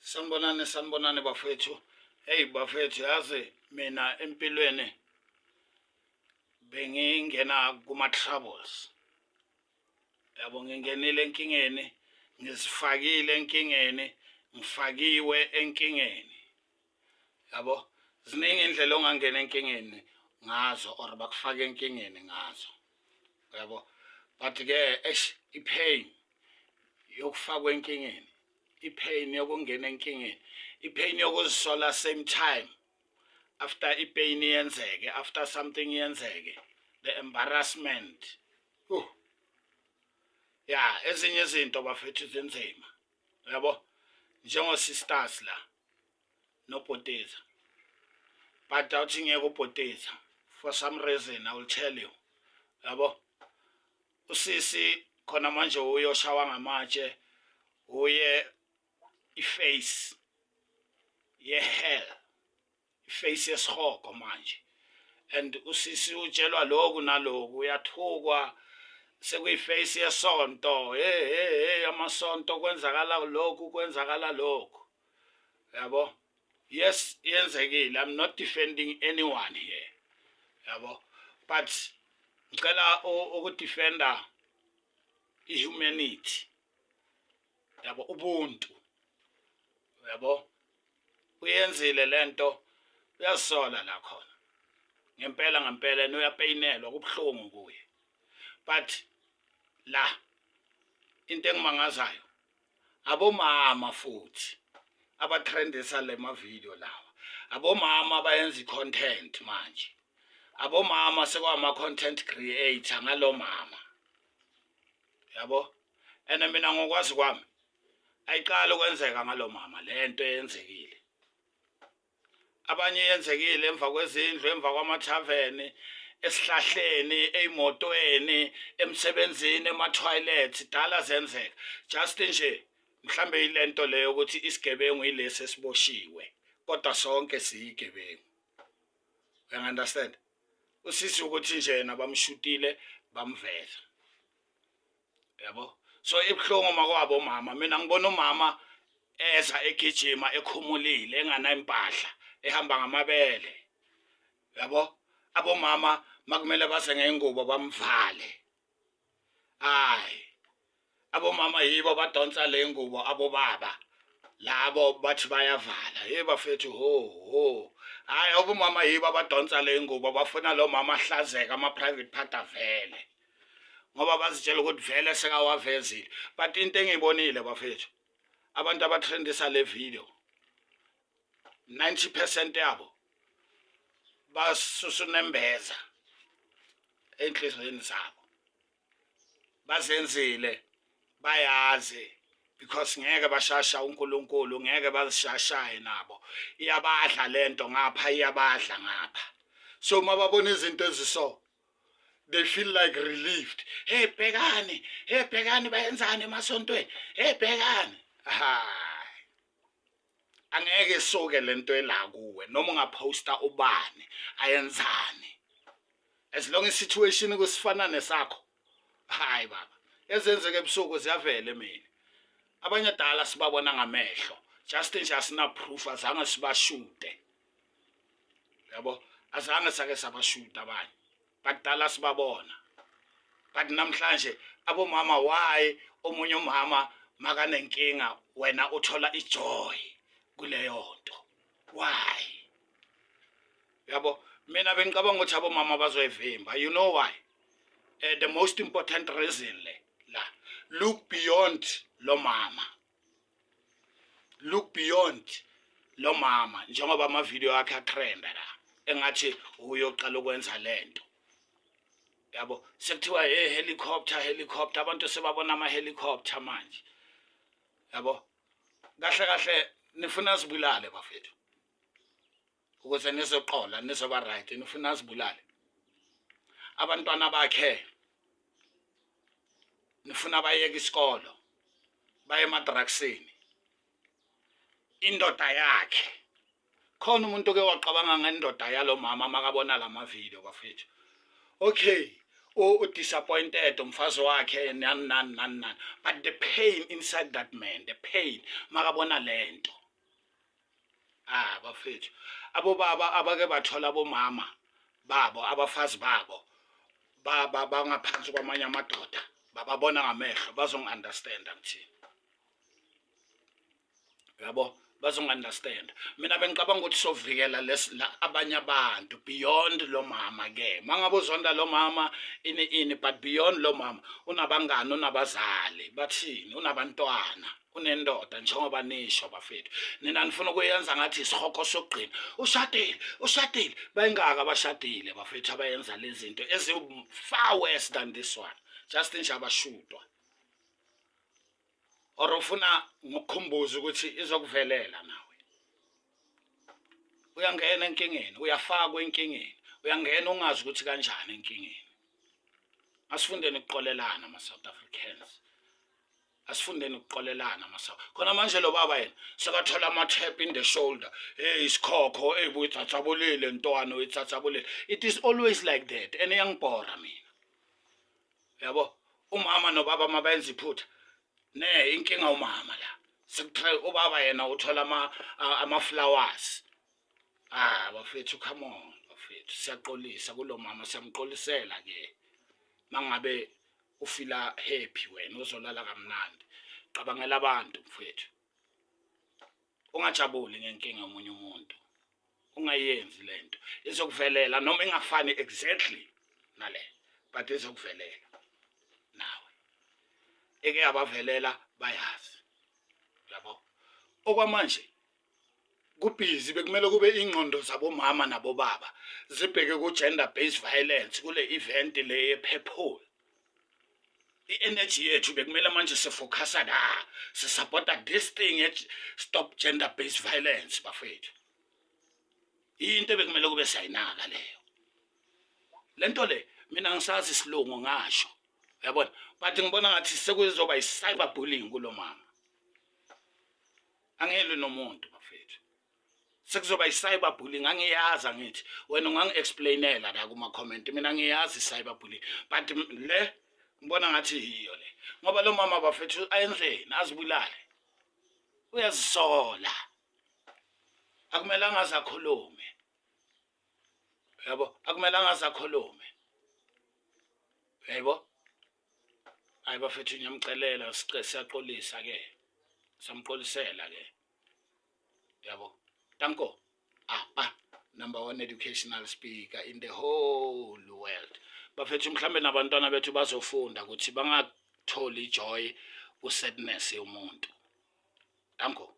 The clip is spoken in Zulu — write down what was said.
Sanibonani, sanibonani bafethu. Hey bafethu, yazi mina empilweni bengingena kuma troubles. Yabo, ngingenile enkingeni, ngizifakile enkingeni, ngifakiwe enkingeni. Yabo, ziningi indlela ongangena enkingeni ngazo or bakufaka enkingeni ngazo. Yabo, but ke eish, ipain yokufakwa enkingeni, ipain yokungena enkingeni, ipain yokuzisola same time after ipain yenzeke, after something yenzeke, the embarrassment. Ya, ezinye izinto bafethu zinzima, yabo, njengo sisters la nobhoteza, but awuthi ngeke ubhoteza for some reason, I will tell you. Yabo, usisi khona manje uyoshawa ngamatshe, uye iface ye-hell, iface yesihogo manje, and usisi utshelwa lokhu naloku, uyathukwa, sekuyiface yesonto. Hey, hey, hey, amasonto, kwenzakala lokhu, kwenzakala lokhu, yabo. Yes, yenzekile, I'm not defending anyone here, yabo, but ngicela ukudefenda ihumanity, yabo, ubuntu, yabo. Uyenzile lento, uyazisola la khona ngempela ngempela, yena uyapeyinelwa, kubuhlungu kuye. But la into engimangazayo, abomama futhi abatrendisa le ma-video lawa, abomama abayenza i-content manje, abomama sekwama-content creator ngalo mama, yabo. And mina ngokwazi kwami ayiqali ukwenzeka ngalo mama lento eyenzekile. Abanye yenzekile emva kwezindlu, emva kwamathaveni, esihlahleni, ey'motweni, emsebenzini, ema-toilet, dala zenzeka. Just nje mhlambe yilento leyo ukuthi isigebengu yilesi esiboshiwe, kodwa sonke siyigebengu, you understand? Usisi ukuthi nje yena bamshutile, bamveza, yabo. So ibuhlungu makwabo mama. Mina ngibona umama eza egijima ekhumulile, engana impahla, ehamba ngamabele, yabo. Abomama makumele base ngengubo bamvale. Hayi, abomama yibo badonsa le ngubo, abobaba labo bathi bayavala. Hey bafethu, ho ho, hayi, abomama yibo abadonsa le ngubo, bafuna lo mama ahlazeka ama private part avele, ngoba bazitshela ukuthi vele sekawavezile. But into engiyibonile bafethu, abantu abatrendisa le video, 90% yabo basusunembeza enhliziyweni zabo, bazenzile, bayazi, because ngeke bashasha uNkulunkulu, ngeke bazishashaye nabo. Iyabadla lento ngapha, iyabadla ngapha. So mababona izinto eziso, they feel like relieved. Hey bhekani, hey bhekani, bayenzani emasontweni? Hey bhekani. Hayi, angeke isuke lento ela kuwe noma ungaposta ubani ayenzani, as long as situation kusifana nesakho. Hayi baba, ezenzeke ebusuku ziyavela emini. Abanye dala sibabona ngamehlo, just nje asina proof, azange sibashute, yabo, azange sake sabashuta abanye, but dala sibabona. But namhlanje abomama, why omunye umama makanenkinga wena uthola ijoy kuleyo nto? Why? Yabo, mina bengicabanga ukuthi abomama bazoyivimba. You know why? The most important reason le la, look beyond lo mama, look beyond lo mama, njengoba ama-video akhe atrenda la, engathi uyoqala ukwenza lento, yabo. Sekuthiwa hey, helicopter, helicopter, abantu sebabona ama-helicopter manje, yabo. Kahle kahle nifuna sibulale bafethu ukuze nizoqola, nizoba right? Nifuna sibulale abantwana bakhe? Nifuna bayeke isikolo, baye emadrugsini? Indoda yakhe khona, umuntu ke waqabanga ngendoda yalo mama makabona lama video bafethu? Okay, u disappointed umfazi wakhe, nani nani nani nani, but the pain inside that man, the pain makabona lento. Ah bafethu, abobaba abake bathola abomama babo, abafazi babo baba bangaphansi kwamanye amadoda, bababona ngamehlo, bazongi-understanda ngithini, yabo, bazongi-understand. Mina bengicabanga ukuthi sovikela abanye abantu beyond lo mama ke. Mangabe uzonda lo mama, ini ini, but beyond lo mama unabangani, unabazali, bathini, unabantwana, unendoda. Njengoba nisho bafethu, nina nifuna ukuyenza ngathi isikhokho sokugcina. Ushadile, ushadile, bayingaka abashadile bafethu abayenza lezi zinto ezi far worse than this one, just nje abashudwa. Or ufuna ngokukhumbuza ukuthi izokuvelela nawe, uyangena enkingeni, uyafakwa enkingeni, uyangena ungazi ukuthi kanjani enkingeni. Asifundeni ukuxolelana ama-South Africans, asifundeni ukuxolelana ama-South. Khona manje lo baba yena sekathola ama-tap in the shoulder. Hey, isikhokho, hey, buyithatsabulile ntwana, uyithatsabulile. It is always like that and iyangibhora mina, yabo. Umama nobaba mabenza iphutha ne inkinga umama la sekuthiwa ubaba yena uthola ama flowers. Ah bafethu, come on bafethu, siyaqolisa kulo mama, siyamqolisela ke. Mangabe ufila happy wena, uzolala kamnandi, cabangela abantu mfethu. Ungajabuli ngenkinga yomunye umuntu, ungayenzi lento, izokuvelela noma ingafani exactly nale, but izokuvelela nawe. Eke yabavelela bayazi, yabo. Okwamanje kubhizi, bekumele kube ingqondo zabomama nabobaba zibheke ku-gender based violence kule event le ye-purple. I-energy yethu bekumele manje sifocusa la, sisupporta this thing ye-stop gender based violence bafethu. Into bekumele kube siyayinaka leyo lento le. Mina ngisazi isilungu ngasho, uyabona, but ngibona ngathi sekuzoba i-cyber bullying kulo mama. Angiyelwi nomuntu bafethu, sekuzoba i-cyber bullying. Angiyazi, angithi wena ungangi-explainela la kuma-comment. Mina ngiyazi i-cyber bullying, but le ngibona ngathi yiyo le, ngoba lo mama bafethu ayenzeni? Azibulale? Uyazisola, akumelanga aze akhulume, yabo, akumelanga aze akhulume, yebo. Hayi bafethu, ngiyamcelela, siyaxolisa ke, samxolisela ke, yabo. Danko apa, number one educational speaker in the whole world bafethu. Mhlambe nabantwana bethu bazofunda ukuthi bangatholi joy ku-sadness yomuntu. Danko.